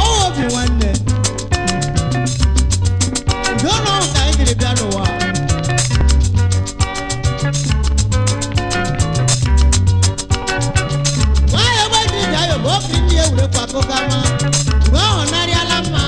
Obi nwanne, udo na ọhụ ka anyị jiri bịa n'ụwa. Nwanyị ogbe ji ije ayọ bụ okiri ndị ewurekwu akụkọ ama mgbe ọ narịala mma.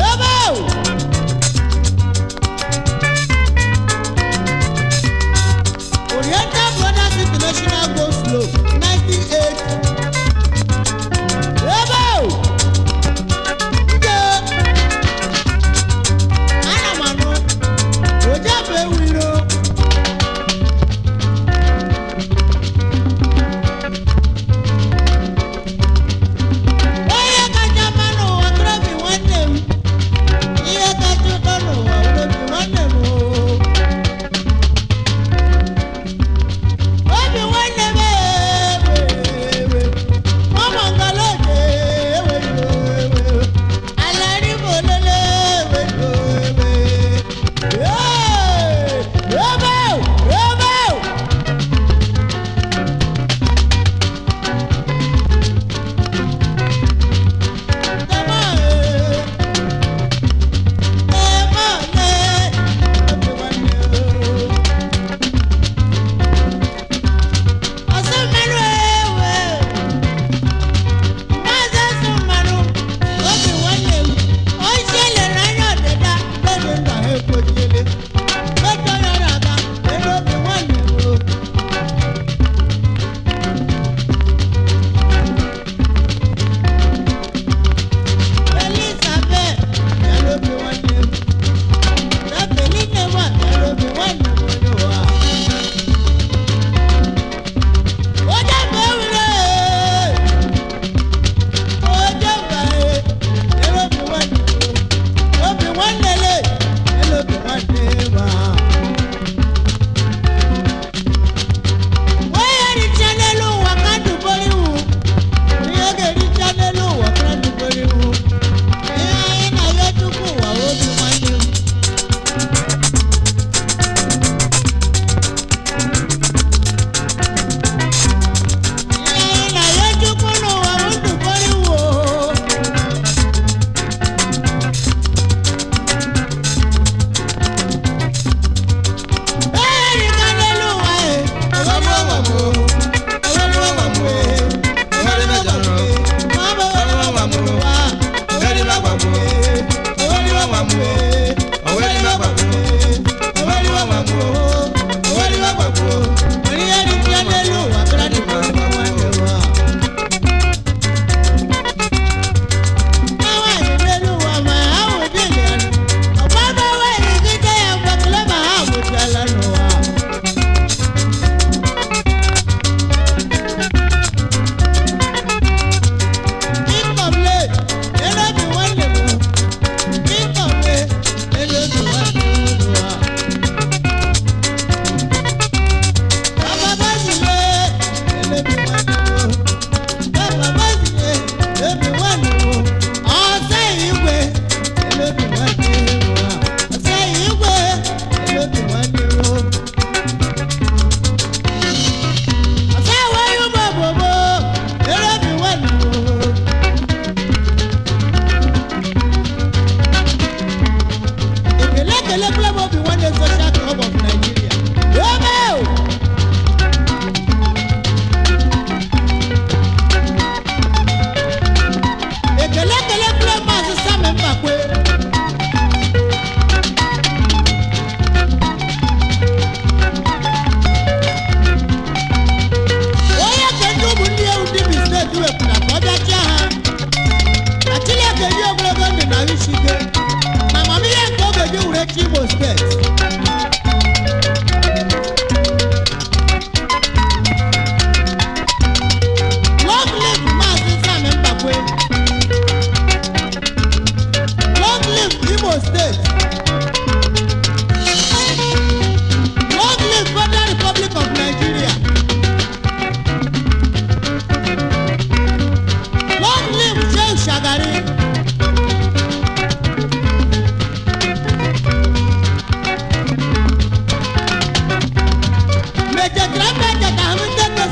Ebe ahụ Oriental Brothers International Go Slow 1980. Ebe ahụ nje ana m anụ oje bụ ewu iro.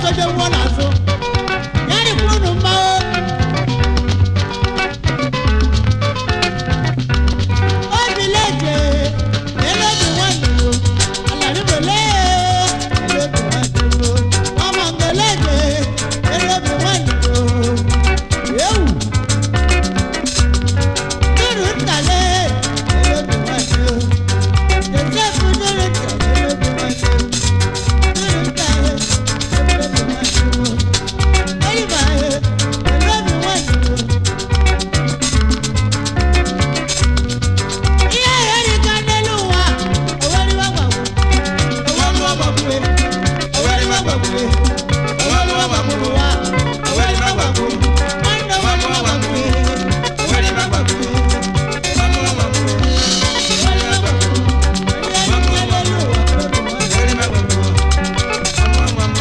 Goje nwụọ n'azụ ya dịkwuru unu mma o. Obi leje elobi nwanne o, alaribele elobi nwanne o, ọmọngeleje elobi nwanne o, ewu duru ntale elobi nwanne o, Joseph duru ntale elobi nwanne o, duru ntale elobi nwanne o, eriba elobi nwanne o. Ihe erika n'elu ụwa, oweriwa gbagbu, oweriwa gbagbue, oweriwa gbagbue, oweriwa gbagburu ụwa, oweriwa gbagbu, nwanne oweriwa gbagbue, oweriwa gbagbue, oweriwa gbagbue, oweriwa gbagbue, ihe erika n'elu ụwa, oweriwa gbagbu.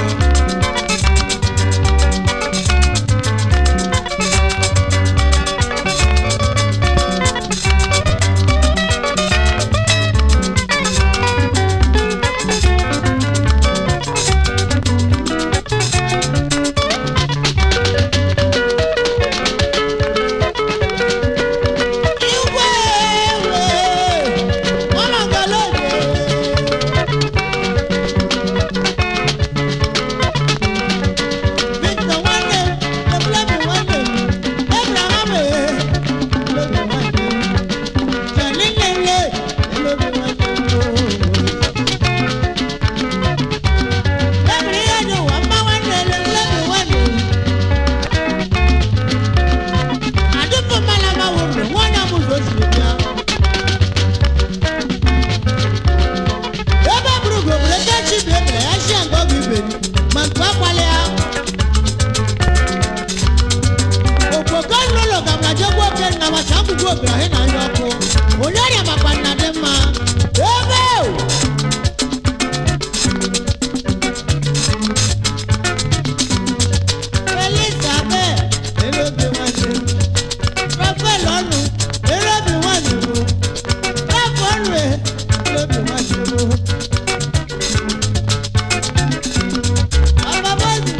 Igwe ewe, ọmọngọlóde. Victor nwanne m, Ebulemi nwanne m, Abraham e, Elobi nwanne m, Johnny Nele, Elobi nwanne m ooo. Ebiri ihe dị ụwa mma nwanne Elobi nwanne m. Adụpụ mmalama wụrụ nwanne m ụzọ o siri bịa. Ebe bụrụ ugo bụrụ eke chi bụ ebere ya shi nga ọ bụ iberi ma ntu akwali ya. Okpoko n'ụlọ gamara jegbu oke nna ma chambugbu obere ahụ na anya ọkụ. Onye ọrịa makwa nna dị mma. Ebe o! Elizabeth, elobi nwanne m. Rafael ọnụ, elobi nwanne m. Rafa ọnụ, elobi nwanne m. Baba Moses,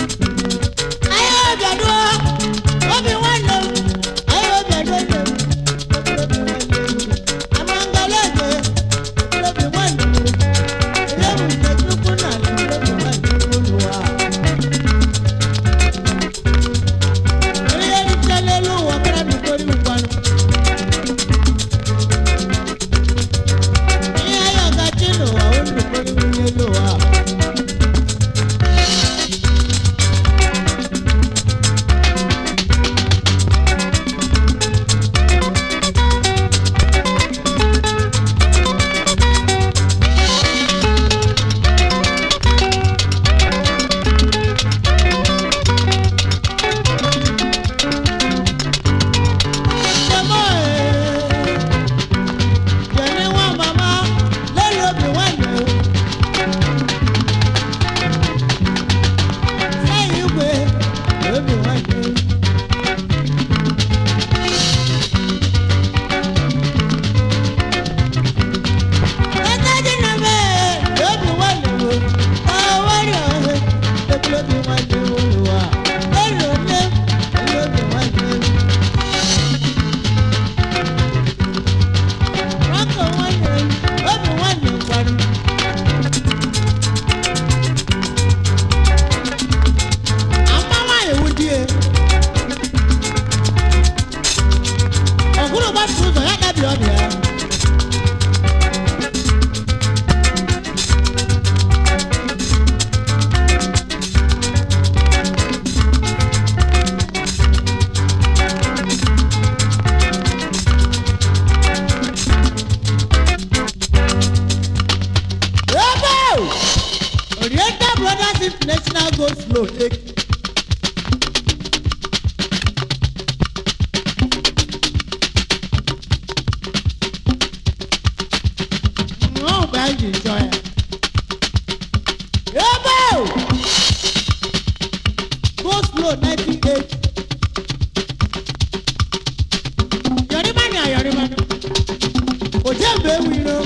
Ayé obi àdúrà, obi nwanne m. Ayé obi àdúrà nne m. Obi nwanne m. Amangalaje, obi nwanne m. Elewu nke Chukwu na ala, obi nwanne m Olúwa. Ihe nche n'elu ụwa kara n'ukori ụkwanụ. Ihe ayọ gachi n'ụwa, o n'ukori n'elu ụwa. Franco nwanne m, obi nwanne m kwanụ. Ama nwaanyị wụ di e. Ọgwụrụ gbapụ ụzọ ya gabi ọdụ ya. Ebe o! Oriental Brothers International go slow take. bụ ewu iro.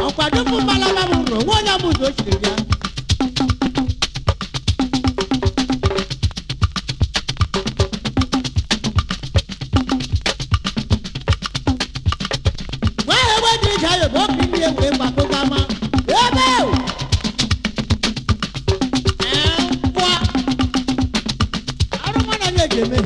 Ọkwado mụ mbalaba m rụrụ nwa onye ọbụla o siri bịa. Wee egbe dị ije ayo bụ obi ndị egwure mgbakọ gama. Ebe o! Ee, ngwa. Arụ mụ na ya eji eme.